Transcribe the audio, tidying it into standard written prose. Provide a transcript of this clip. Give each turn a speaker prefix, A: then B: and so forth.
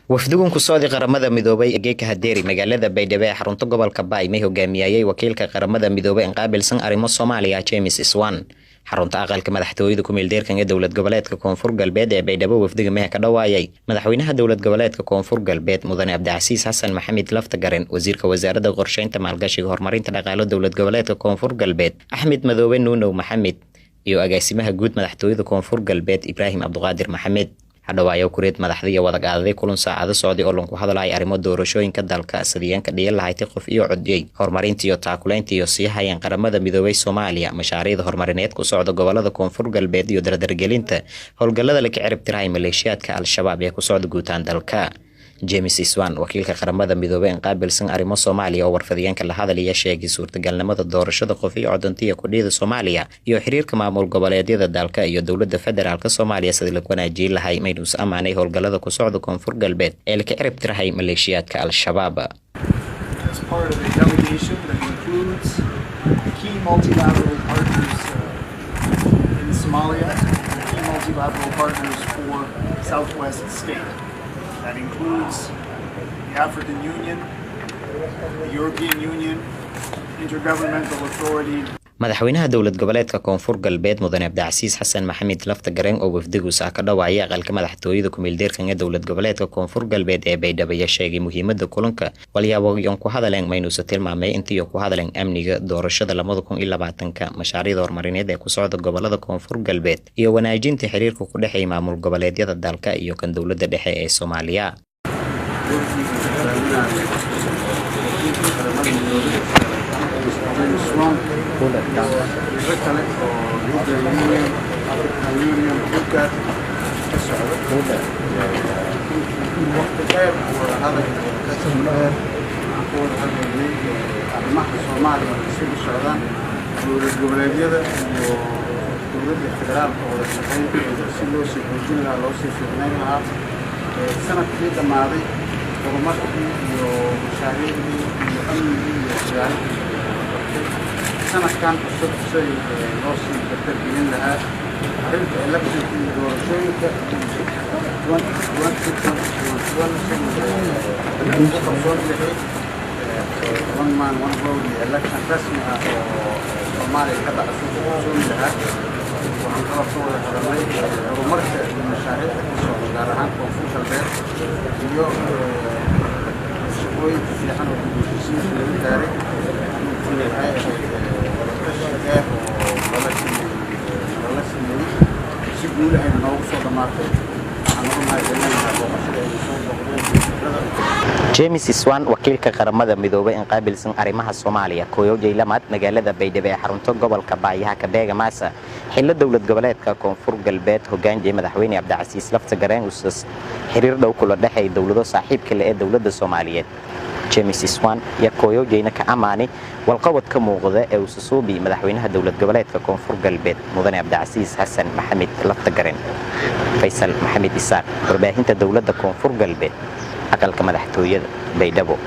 A: Wafdigun ku socday Qaramada Midoobay geeka hadeeri magaalada Baydhabo ee xarunta gobolka Baay may hogaamiyayay wakiilka Qaramada Midoobay in qaabilsan arrimo Soomaaliya James Swan. Xarunta aqalka madaxtooyada ku meeldeerkan ee dowlad goboleedka Koonfur Galbeed ee Baydhabo wafdiga mehe ka dhawaayay madaxweynaha dowlad goboleedka Koonfur Galbeed Mudane Cabdicasiis Xasan Maxamed Laftagaren, wasiirka wasaaradda qorsheynta, maalgashiga, horumarinta dhaqaalo dowlad goboleedka Koonfur Galbeed Axmed Madoobe Nuunow Maxamed iyo agaasimaha guud madaxtooyada Koonfur Galbeed Ibraahim Cabduqaadir Maxamed. Hadhawaayo kureed madaxdiiyo wada qaadaday kulan saacado socday oo lanku hadlayay arrimo doorashooyinka dalka, sidiyanka dhiyan lahayti qof iyo codiyey, horumarinta iyo taakulaynta iyo sii hayeen Qaramada Midoobay Soomaaliya, mashaariicda horumarineed ku socda gobolada Koonfur Galbeed iyo dardargelinta howlgallada laka cirib tirahay maleeshiyaadka Al-Shabaab ee ku socda guutaan dalka. James Swan, wakiilka Qaramada Midoobay in qaabilsan arrimo Soomaaliya oo warfadiyeenka la hadlaya, sheegay suurtagalnimada doorashada qof iyo codontiya kudhiyada Soomaaliya iyo xiriirka maamul goboleedyada dalka iyo dowladda federaalk Soomaaliya sidii lagu wanaajin lahay. Maynuus amaanay howlgallada ku socda Koonfur Galbeed ee laka cirib tirahay maleeshiyaadka Al-Shabaab.
B: As part of a delegation that includes key multilateral partners in Somalia and key multilateral partners for Southwest State. That includes the African Union, the European Union, Intergovernmental Authority.
A: Madaxweynaha dowlad goboleedka Koonfur Galbeed Mudane Cabdicasiis Xasan Maxamed Laftagaren oo wafdiguusa ka dhawaayay aqalka madaxtooyada kumeeldeerkan ee dowlad goboleedka Koonfur Galbeed ee Baydhabo ayaa sheegay muhiimada kulanka walyaabo ku hadaleen. Maynuusa tilmaamay intii ku hadaleen amniga, doorashada 2020-ka, mashaariicda horumarineed ee ku socda gobolada Koonfur Galbeed iyo wanaajinta xiriirka ku dhexeeya maamul goboleedyada dalka iyo kan dowladda dhexe ee Soomaaliya.
C: Xiriiro kale oo European Union, African Union, IGAD ka socdo. Waqti dheer wada hadal ka socdo waxaan ku wada hadlaynay arrimaha Soomaaliya si u socdaan, dowlad goboleedyada iyo dowladda federaalka wada shaqayntooda si loo sii xoojin lahaa, loo sii fiicnayn lahaa. Sanadkii dhammaaday horumarkii iyo mashaariicdii iyo amnigii iyo waxyaalihii qabtay, sanadkan cusub say loo sii dardargelin lahaa arrinta electionka iyo doorashooyinka u qabsoon lahayd, one man one vote iyo election rasmi ah oo Soomaaliya ka dhaca si u qabsooni lahaa. Waxaan kaloo ka wada hadalnay horumarka iyo mashaariicda ka socda, gaar ahaan Koonfur Galbeed, iyo shaqooyinka fiican oo dib u heshiisiinta lagu gaaray. Runtii waxay ahayd wadatashi dheer oo lala sameeyey, si guul ahayna noogu soo dhammaatay. Waxaan uga mahadcelinaynaa booqashada ay soo booqdeen wasiirada.
A: James Swan, wakiilka Qaramada Midoobay in qaabilsan arrimaha Soomaaliya, kooyowjay lamaad magaalada Baydhabo ee xarunta gobolka Baayaha Kabeega Maasa xillo dowlad goboleedka Koonfur Galbeed hogaanjiyay madaxweyne Cabdicasiis Laftagareen usas xiriir dhow kula dhexeey dowlado saaxiibka leh ee dowladda Soomaaliyeed. James Swan iyo kooyowjayna ka amaani walqabad ka muuqda ee usasuubi madaxweynaha dowlad goboleedka Koonfur Galbeed Mudane Cabdicasiis Xasan Maxamed Laftagaren. Faysal Maxamed Isaaq, warbaahinta dowladda Koonfur Galbeed, aqalka madaxtooyada Baydhabo.